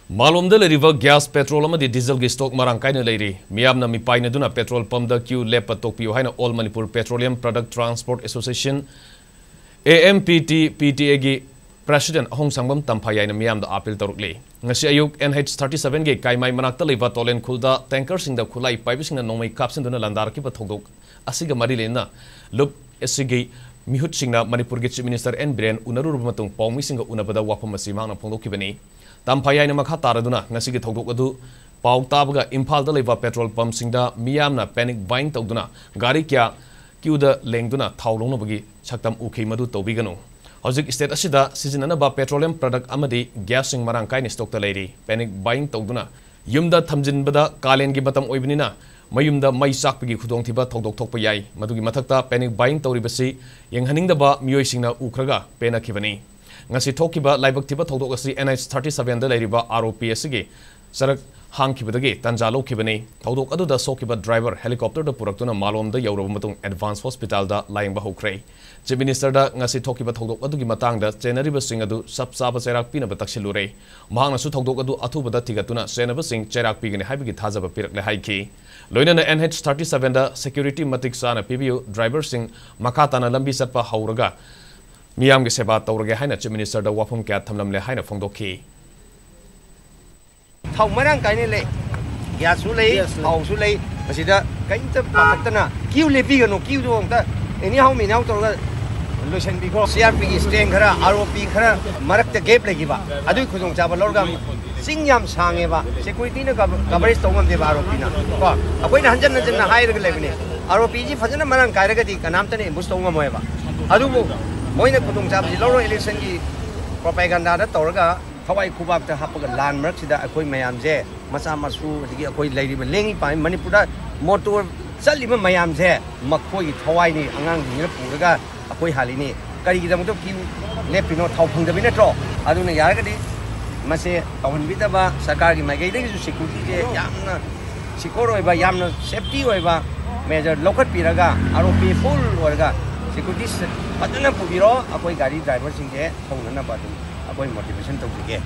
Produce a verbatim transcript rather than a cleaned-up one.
ꯃꯥꯂꯣꯝꯗ ꯂꯩꯔꯤꯕ gas, petrol ꯑꯃꯗꯤ dieselꯒꯤ stock ꯃꯔꯥꯡ ꯀꯥꯏꯅ ꯂꯩꯔꯤ꯫ ꯃꯤꯌꯥꯝꯅ ꯃꯤꯄꯥꯏꯅꯗꯨꯅ petrol pumpꯇ queue ꯂꯦꯞꯄ ꯇꯣꯛꯄꯤꯌꯨ ꯍꯥꯏꯅ All Manipur Petroleum Product Transport Association, A M P T P T Aꯒꯤ president ꯑꯍꯣꯡꯁꯥꯡꯕꯝ ꯇꯝꯐꯥꯌꯥꯏꯅ ꯃꯤꯌꯥꯝꯗ appeal ꯇꯧꯔꯛꯂꯤ꯫ ꯉꯁꯤ ꯑꯌꯨꯛ N H thirty sevenꯒꯤ ꯀꯥꯏꯃꯥꯏ ꯃꯅꯥꯛꯇ ꯂꯩꯕ ꯇꯣꯂꯦꯟ ꯈꯨꯜꯗ tankerꯁꯤꯡꯗ ꯈꯨꯠꯂꯥꯏ ꯄꯥꯏꯕꯁꯤꯡꯅ ꯅꯣꯡꯃꯩ ꯀꯥꯞꯁꯤꯟꯗꯨꯅ ꯂꯥꯟꯗꯥꯔꯛꯈꯤꯕ ꯊꯧꯗꯣꯛ ꯑꯁꯤꯒ ꯃꯔꯤ ꯂꯩꯅꯅ ꯂꯨꯞ ꯑꯁꯤꯒꯤ ꯃꯤꯍꯨꯠꯁꯤꯡꯅ ꯃꯅꯤꯄꯨꯔꯒꯤ Chief Minister N ꯕꯤꯔꯦꯟ ꯎꯅꯔꯨꯔꯕ ꯃꯇꯨꯡ ꯄꯥꯎꯃꯤꯁꯤꯡꯒ ꯎꯅꯕꯗ ꯋꯥꯐꯝ ꯑꯁꯤ ꯃꯍꯥꯛꯅ ꯐꯣꯡꯗꯣꯛꯈꯤꯕꯅꯤ꯫ ꯇꯝꯐꯥꯌꯥꯏꯅ ꯃꯈꯥ ꯇꯥꯔꯗꯨꯅ ꯉꯁꯤꯒꯤ ꯊꯧꯗꯣꯛ ꯑꯗꯨ ꯄꯥꯎ ꯇꯥꯕꯒ ꯏꯝꯐꯥꯜꯗ ꯂꯩꯕ petrol pumpꯁꯤꯡꯗ ꯃꯤꯌꯥꯝꯅ panic buying ꯇꯧꯗꯨꯅ ꯒꯥꯔꯤ ꯀꯌꯥ queueꯗ ꯂꯦꯡꯗꯨꯅ ꯊꯥꯎ ꯂꯧꯅꯕꯒꯤ ꯁꯛꯇꯝ ꯎꯈꯤ꯫ ꯃꯗꯨ ꯇꯧꯕꯤꯒꯅꯨ꯫ ꯍꯧꯖꯤꯛ state ꯑꯁꯤꯗ ꯁꯤꯖꯤꯟꯅꯅꯕ petroleum product ꯑꯃꯗꯤ gasꯁꯤꯡ ꯃꯔꯥꯡ ꯀꯥꯏꯅ stockꯇ ꯂꯩꯔꯤ꯫ Panic buying ꯇꯧꯗꯨꯅ ꯌꯨꯝꯗ ꯊꯝꯖꯤꯟꯕꯗ ꯀꯥꯂꯦꯟꯒꯤ ꯃꯇꯝ ꯑꯣꯏꯕꯅꯤꯅ ꯃꯌꯨꯝꯗ ꯃꯩ ꯆꯥꯛꯄꯒꯤ ꯈꯨꯗꯣꯡꯊꯤꯕ ꯊꯧꯗꯣꯛ ꯊꯣꯛꯄ ꯌꯥꯏ꯫ ꯃꯗꯨꯒꯤ ꯃꯊꯛꯇ panic buying ꯇꯧꯔꯤꯕꯁꯤ ꯌꯦꯡꯍꯟꯅꯤꯡꯗꯕ ꯃꯤꯑꯣꯏꯁꯤꯡꯅ ꯎꯈ꯭ꯔꯒ ꯄꯦꯟꯅꯈꯤꯕꯅꯤ꯫ ꯉꯁꯤ ꯊꯣꯛꯈꯤꯕ ꯂꯥꯏꯕꯛ ꯊꯤꯕ ꯊꯧꯗꯣꯛ ꯑꯁꯤ N H thirty sevenꯗ ꯂꯩꯔꯤꯕ R O P ꯑꯁꯤꯒꯤ ꯆꯔꯛ ꯍꯥꯡꯈꯤꯕꯗꯒꯤ ꯇꯥꯟꯖꯥ ꯂꯧꯈꯤꯕꯅꯤ꯫ ꯊꯧꯗꯣꯛ ꯑꯗꯨꯗ ꯁꯣꯛꯈꯤꯕ driver helicopterꯗ ꯄꯨꯔꯛꯇꯨꯅ ꯃꯥꯂꯣꯝꯗ ꯌꯧꯔꯕ ꯃꯇꯨꯡ advance hospitalꯗ ꯂꯥꯌꯦꯡꯕ ꯍꯧꯈ꯭ꯔꯦ꯫ Chief Ministerꯗ ꯉꯁꯤ ꯊꯣꯛꯈꯤꯕ ꯊꯧꯗꯣꯛ ꯑꯗꯨꯒꯤ ꯃꯇꯥꯡꯗ ꯆꯦꯟꯅꯔꯤꯕꯁꯤꯡ ꯑꯗꯨ ꯆꯞ ꯆꯥꯕ ꯆꯩꯔꯥꯛ ꯄꯤꯅꯕ ꯇꯛꯁꯤꯜꯂꯨꯔꯦ꯫ ꯃꯍꯥꯛꯅꯁꯨ ꯊꯧꯗꯣꯛ ꯑꯗꯨ ꯑꯊꯨꯕꯗ ꯊꯤꯒꯠꯇꯨꯅ ꯆꯦꯟꯅꯕꯁꯤꯡ ꯆꯩꯔꯥꯛ ꯄꯤꯒꯅꯤ ꯍꯥꯏꯕꯒꯤ ꯊꯥꯖꯕ ꯄꯤꯔꯛꯂꯦ ꯍꯥꯏꯈꯤ꯫ ꯂꯣꯏꯅꯅ N H thirty sevenꯗ security ꯃꯇꯤꯛ ꯆꯥꯅ ꯄꯤꯕꯤꯌꯨ, driverꯁꯤꯡ ꯃꯈꯥ ꯇꯥꯅ ꯂꯝꯕꯤ ꯆꯠꯄ ꯍꯧꯔꯒ ꯃꯤꯌꯥꯝꯒꯤ ꯁꯦꯕꯥ ꯇꯧꯔꯒꯦ ꯍꯥꯏꯅ Chief Ministerꯗ ꯋꯥꯐꯝ ꯀꯌꯥ ꯊꯝꯂꯝꯂꯦ ꯍꯥꯏꯅ ꯐꯣꯡꯗꯣꯛꯈꯤ꯫ ꯊꯥꯎ ꯃꯔꯥꯡ ꯀꯥꯏꯅ ꯂꯩ, gasꯁꯨ ꯂꯩ, gasꯁꯨ ꯂꯩ꯫ ꯊꯥꯎꯁꯨ ꯂꯩ꯫ ꯃꯁꯤꯗ ꯀꯔꯤꯝꯇ ꯄꯥꯈꯠꯇꯅ queue ꯂꯦꯞꯄꯤꯒꯅꯨ, queueꯗꯨ ꯑꯃꯨꯛꯇ anyhow ꯃꯤꯅꯥꯎ ꯇꯧꯔꯒ ꯂꯣꯏꯁꯤꯟꯕꯤꯈ꯭ꯔꯣ꯫ C R P ꯒꯤ stand ꯈꯔ, R O P ꯈꯔ ꯃꯔꯛꯇ gap ꯂꯩꯈꯤꯕ, ꯑꯗꯨꯒꯤ ꯈꯨꯗꯣꯡꯆꯥꯕ ꯂꯧꯔꯒ ꯆꯤꯡ ꯌꯥꯝ ꯁꯥꯡꯉꯦꯕ, securityꯅ cover-, coverage ꯇꯧ ꯉꯝꯗꯦꯕ R O Pꯅ꯫ ꯀꯣ, ꯑꯩꯈꯣꯏꯅ ꯍꯟꯖꯟ ꯍꯟꯖꯟꯅ ꯍꯥꯏꯔꯒ ꯂꯩꯕꯅꯦ, R O Pꯁꯤ ꯐꯖꯅ ꯃꯔꯥꯡ ꯀꯥꯏꯔꯒꯗꯤ ꯀꯅꯥꯝꯇꯅ ambush ꯇꯧ ꯉꯝꯃꯣꯏꯕ꯫ ꯑꯗꯨꯕꯨ ꯃꯣꯏꯅ ꯈꯨꯗꯣꯡꯆꯥꯕꯁꯤ ꯂꯧꯔꯣ, electionꯒꯤ propagandaꯗ ꯇꯧꯔꯒ ꯊꯋꯥꯏ ꯈꯨꯕꯥꯛꯇ ꯍꯥꯞꯄꯒ ꯂꯥꯟ ꯃꯔꯛꯁꯤꯗ ꯑꯩꯈꯣꯏ ꯃꯌꯥꯝꯁꯦ, ꯃꯆꯥ ꯃꯁꯨ, ꯑꯗꯒꯤ ꯑꯩꯈꯣꯏ ꯂꯩꯔꯤꯕ ꯂꯦꯡꯉꯤ ꯄꯥꯡꯉꯤ ꯃꯅꯤꯄꯨꯔꯗ motor ꯆꯠꯂꯤꯕ ꯃꯌꯥꯝꯁꯦ ꯃꯈꯣꯏꯒꯤ ꯊꯋꯥꯏꯅꯤ, ꯑꯉꯥꯡꯁꯤꯡꯁꯤꯅ ꯄꯨꯔꯒ ꯑꯩꯈꯣꯏ ꯍꯥꯜꯂꯤꯅꯤ꯫ ꯀꯔꯤꯒꯤꯗꯃꯛꯇ queue ꯂꯦꯞꯄꯤꯅꯣ? ꯊꯥꯎ ꯐꯪꯗꯕꯩ ꯅꯠꯇ꯭ꯔꯣ? ꯑꯗꯨꯅ ꯌꯥꯔꯒꯗꯤ ꯃꯁꯦ ꯇꯧꯍꯟꯕꯤꯗꯕ, ꯁꯔꯀꯥꯔꯒꯤ ꯃꯥꯏꯀꯩꯗꯒꯤꯁꯨ securityꯁꯦ ꯌꯥꯝꯅ secure ꯑꯣꯏꯕ, ꯌꯥꯝꯅ safety ꯑꯣꯏꯕ measure ꯂꯧꯈꯠꯄꯤꯔꯒ, R O P full ꯑꯣꯏꯔꯒ security ꯐꯖꯅ ꯄꯨꯕꯤꯔꯣ꯫ ꯑꯩꯈꯣꯏ ꯒꯥꯔꯤ driverꯁꯤꯡꯁꯦ ꯊꯧꯅꯅꯕ ꯑꯗꯨꯝ ꯑꯩꯈꯣꯏ motivation ꯇꯧꯖꯒꯦ꯫